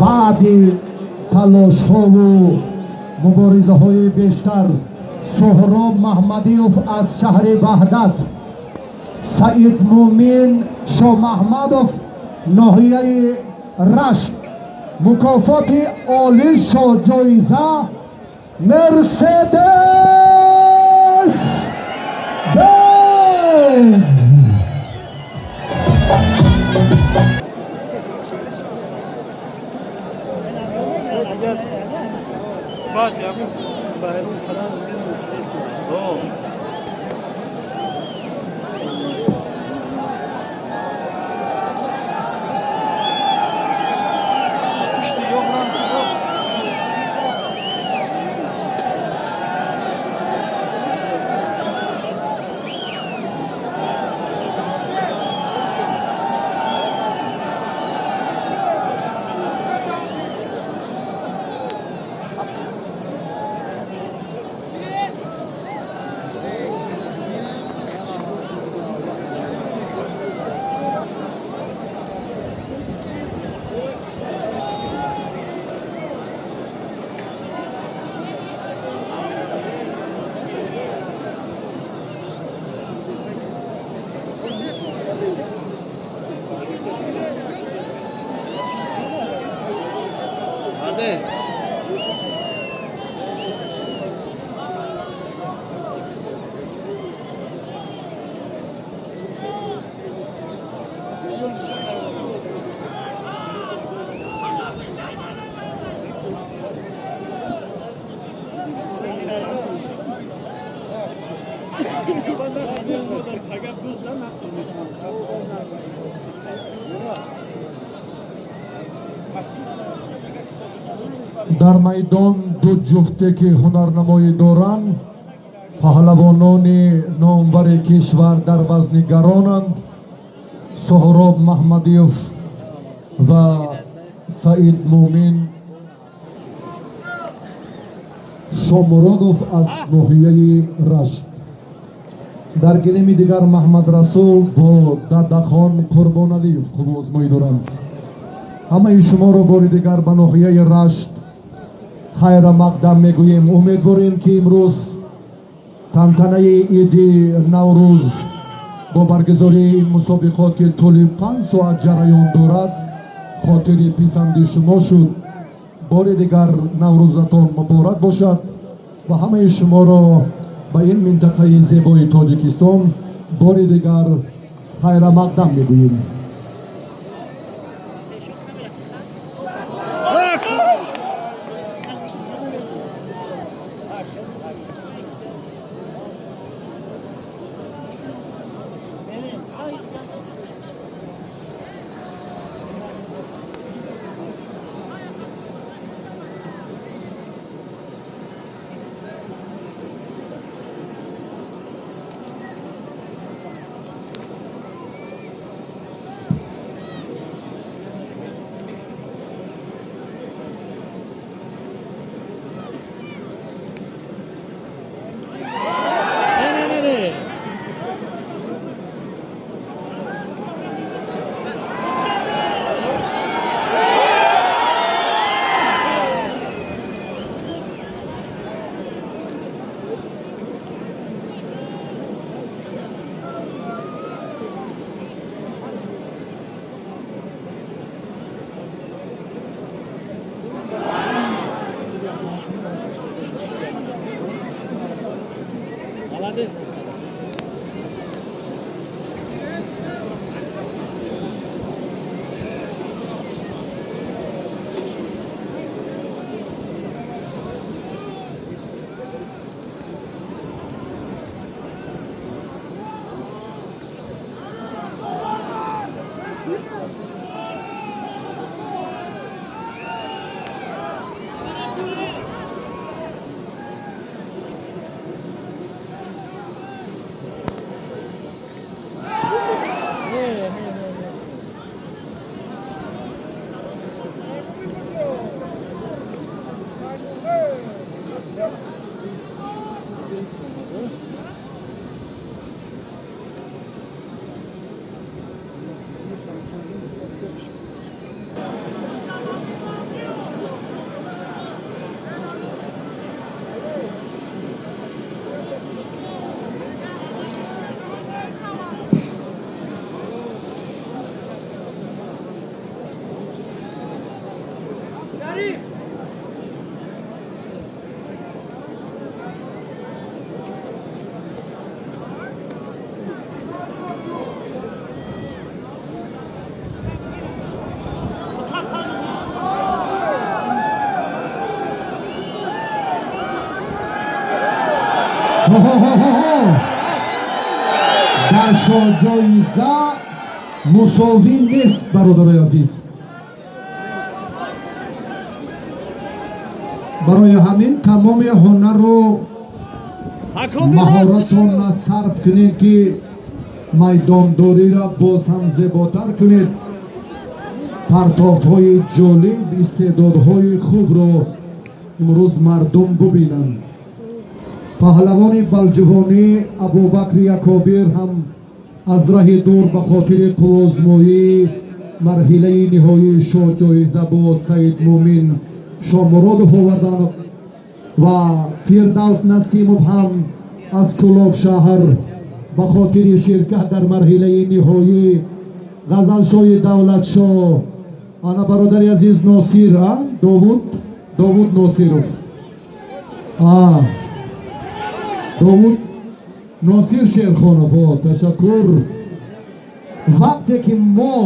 Баъди талошҳову муборизаҳои бештар Соҳроб Маҳмадиев аз шаҳри Ваҳдат, Саид Мумин Шомаҳмадов, ноҳияи Рашт, мукофоти олӣ шоҳҷоиза Мерседес Бенз. Дар майдон ду ҷуфте ки ҳунарнамоӣ доранд, паҳлавонони номбари кишвар дар вазни гаронанд, Соҳроб Маҳмадиев ва Саид Мумин Шомуродов аз ноҳияи Рашт. Дар гилеми дигар Маҳмадрасул бо Дадахон Қурбоналиев қувваозмоӣ доранд. Ҳамаи шуморо бори дигар ба ноҳияи Рашт хайра мақдам мегӯем. Умедворем, ки имрӯз тантанаи иди Наврӯз бо баргузории ин мусобиқот, ки тӯли 5 соат ҷараён дорад, хотири писанди шумо шуд. Бори дигар Наврӯзатон муборак бошад ва ҳамаи шуморо ба ин минтақаи зебои Тоҷикистон бори дигар хайрамақдам мегӯем. Ҳо-ҳо-ҳо-ҳо! Дар шоҳҷоиза мусовӣ нест, бародарои азиз. Барои ҳамин тамоми ҳунару маҳоратонро сарф кунед, ки майдондориро боз ҳам зеботар кунед. Партофтҳои ҷолиб, истеъдодҳои хубро имрӯз мардум бубинанд. Паҳлавони балҷувонӣ Абубакри Якобир ҳам аз раҳи дур ба хотири қувваозмоии марҳилаи ниҳоии шоҳҷоиза бо Саидмӯмин Шомуродов оварданд ва Фирдавс Насимов ҳам аз Кӯлоб шаҳр ба хотири ширкат дар марҳилаи ниҳоӣ. Ғазалшоҳи Давлатшоҳ, ана бародари азиз Носир, Довуд, Довуд Носиров, Довуд Носир Шерхонов, ташаккур. Вақте ки мо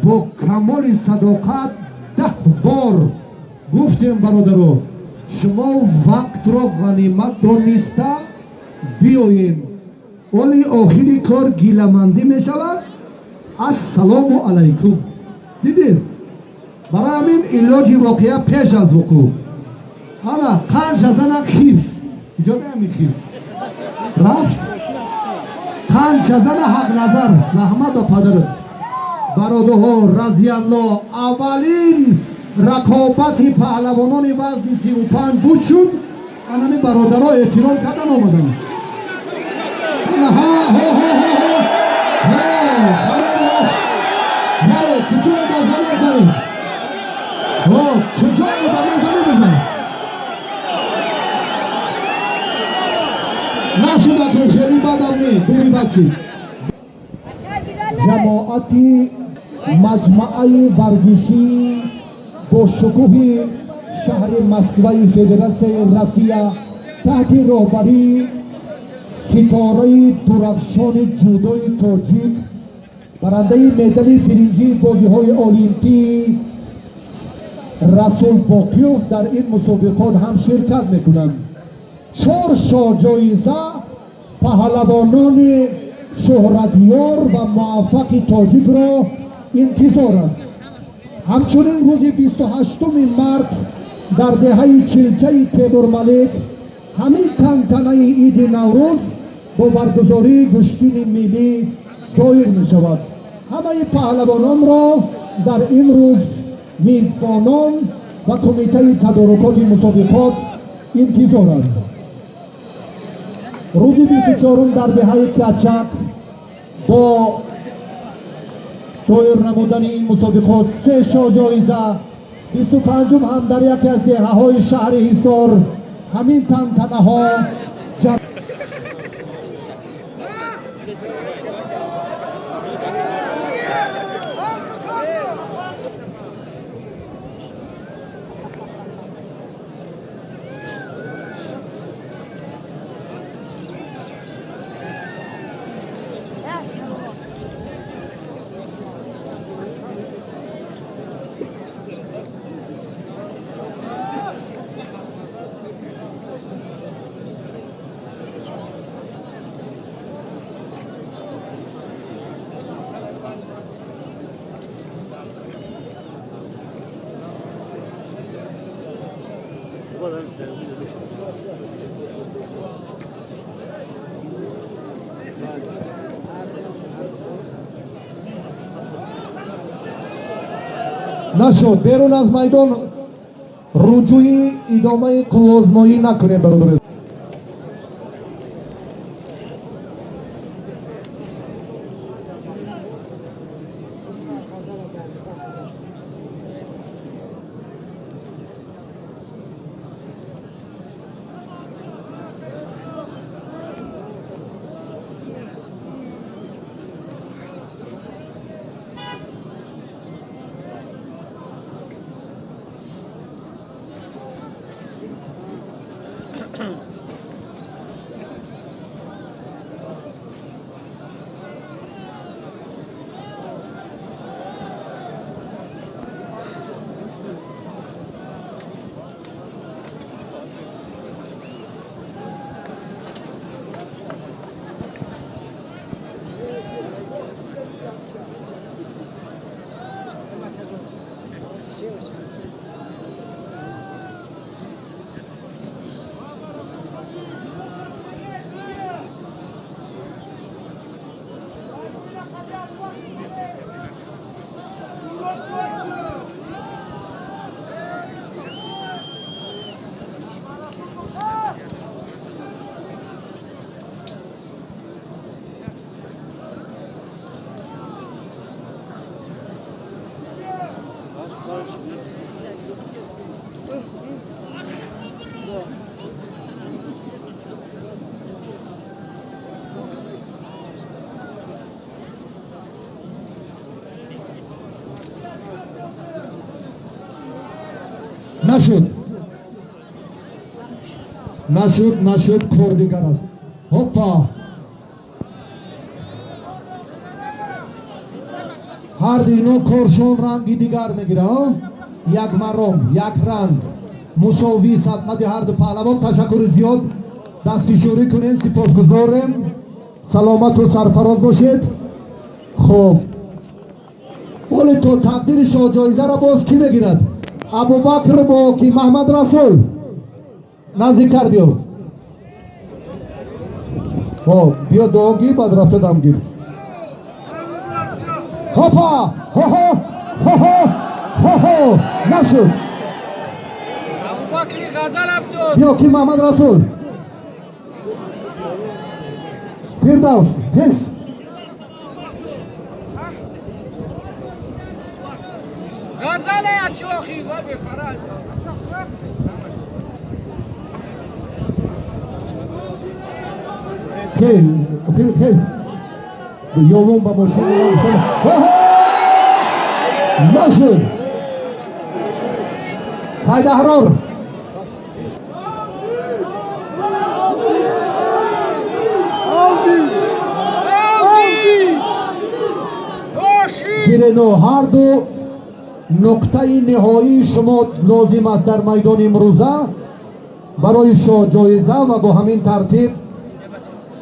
бо камоли садоқат 10 бор гуфтем, бародаро, шумо вақтро ғанимат дониста биёем, оли охири кор гиламандӣ мешавад. Ассалому алайкум. Дидед, барои ҳамин илоҷи воқеа пеш аз вуқӯъ. Ана қанча зана хирс иҷода, ҳамин хирс рафт, қанча зана Ҳақназар, раҳмат ба падарат. Бародарҳо, разиялло, аввалин рақобати паҳлавонони вазни 35 буд шуд. Анами бародаро эҳтиром кардан омаданд. Ҳа ҳо ҳо ҳо ҳо ҳо, бале, куҷое базанӣ занӣ, ҳо, куҷое ба мезанӣ бизан. Нашуда кун, хеле бадам не, бури бад шуд. Ҷамоати маҷмаъаи варзишӣ бо шукӯҳи шаҳри Москваи Федератсияи Россия таҳти роҳбарии ситораи дурахшони ҷудои тоҷик, барандаи медали биринҷии бозиҳои олимпӣ Расул Боқиёв дар ин мусобиқот ҳам ширкат мекунанд. Чор шоҳҷоиза паҳлавонони шӯҳратёр ва муваффақи тоҷикро интизор аст. Ҳамчунин рӯзи 28 март дар деҳаи Чилчаи Темурмалик ҳамин тантанаи иди Наврӯз бо баргузории гӯштини миллӣ доир мешавад. Ҳамаи паҳлавононро дар ин рӯз мизбонон ва кумитаи тадорукоти мусобиқот интизоранд. Рӯзи 24-ум дар деҳаи Качак бо доир намудани ин мусобиқот се шоҳҷоиза, 25-ум ҳам дар яке аз деҳаҳои шаҳри Ҳисор ҳамин тантанаҳо. Нашуд, берун аз майдон руҷӯи идомаи қувваозмоӣ накунем, бародари. Нашуд, нашуд, нашуд, кор дигар аст. Ҳоппа, ҳарду ино коршон ранги дигар мегирад. Як маром, як ранг, мусовӣ сабқати ҳарду паҳлавон. Ташаккури зиёд, дастфишорӣ кунед, сипосгузорем, саломату сарфароз бошед. Хуб, ҳоле то тақдири шоҳҷоизаро боз кӣ мегирад? Абубакр бо ки? Маҳмад Расул, наздиктар биё. Хоб, биё, дуогӣ, баъд рафта дамгир. Хопа, хо-хо, хо-хо, хо-хо, нашуд. Биё, ки Маҳмад Расул, Фирдавс, хес. Ғазале ачохи ва бефарал. Хес, ёвон ба мошин. Нашуд. Сайдаҳрор. Алди! Оши! Гирену ҳарду нуқтаи ниҳоии шумо лозим аст дар майдони имрӯза барои шоҳҷоиза ва бо ҳамин тартиб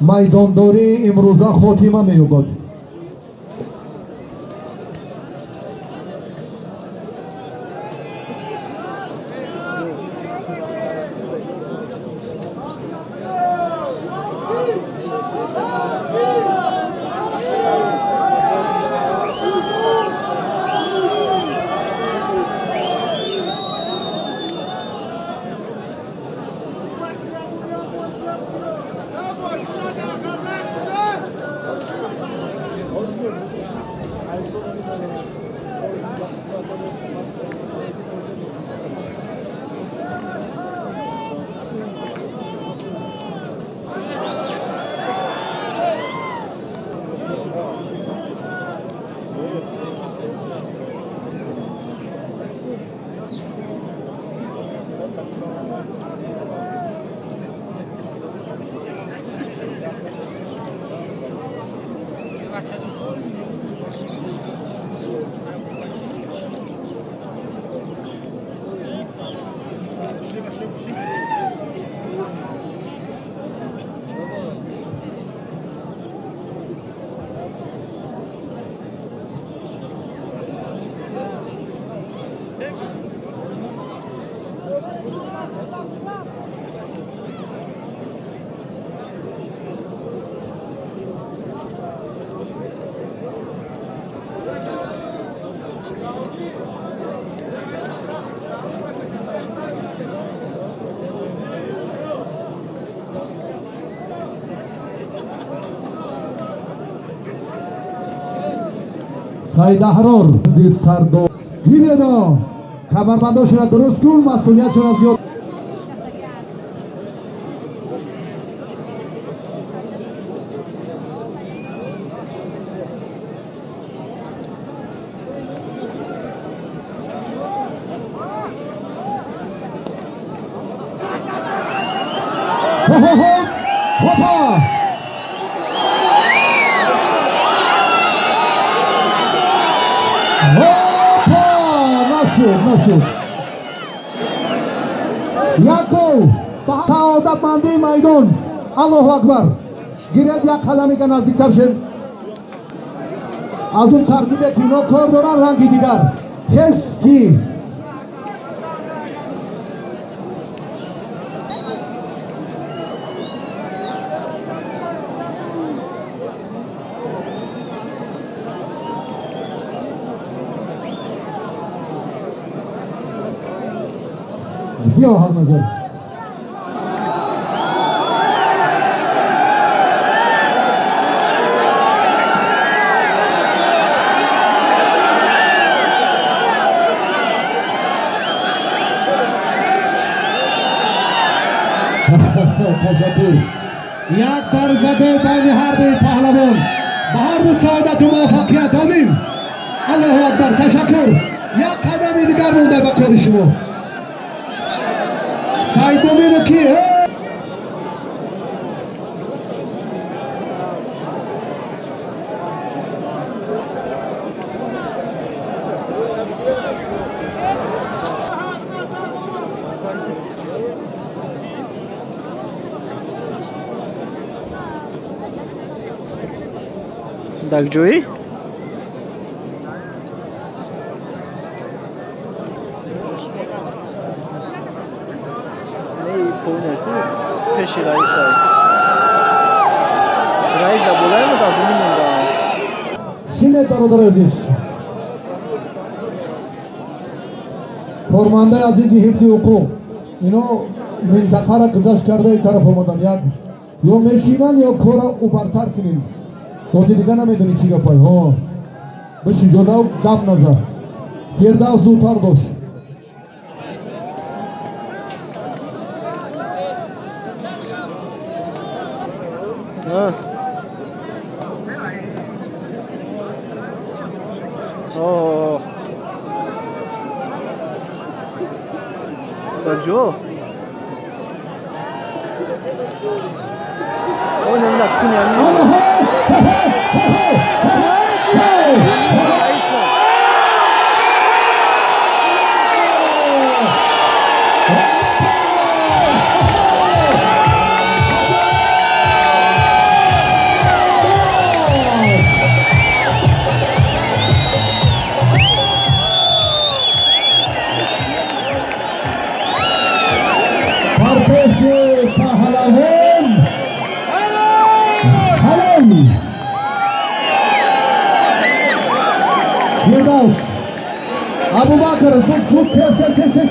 майдондории имрӯза хотима меёбад. Сайдаҳрор сардор, гиредо, камарбандошона дуруст кун, масъулиятшона зиёд. Хо-хо-хо! Хопа! Хопа! Нашуд, нашуд. Як гол ба саодатмандии майдон. Аллоҳу акбар! Гиред, як қадамика наздиктар шед. Аз он тартибе ки ино кор доранд, ранги дигар. Хес, ки? Биё, Ҳақназар. Ташаккур. Як барзагол байни ҳардуи паҳлавон. Ба ҳарду саодату муваффақият, омин. Аллоҳу акбар, ташаккур. Як қадами дигар монда ба кори шумо. Саидмумину ки? Дар ҷоӣ? Не, поинай ку пеши раисай. Раис дар болои мо дар замин монда. Шинед, бародари азиз, кормандаи азизи ҳифзи ҳуқуқ. Ино минтақара гузашт карда тараф омадан. Як ё мешинанд, ё кора убартар кунем. Бози дига намедонӣ чӣ гапай. Ҳо, биши ҷодав, гап назар. Фирдавс, зудтар бош. А. О. Дар ҷо? О, намина куни ҳамин. Ана ҳо! Раиса. Партофти паҳлавон ҳалол. Фирдавс, Абубакр, зуд, зуд, тез, тез, тез, тез.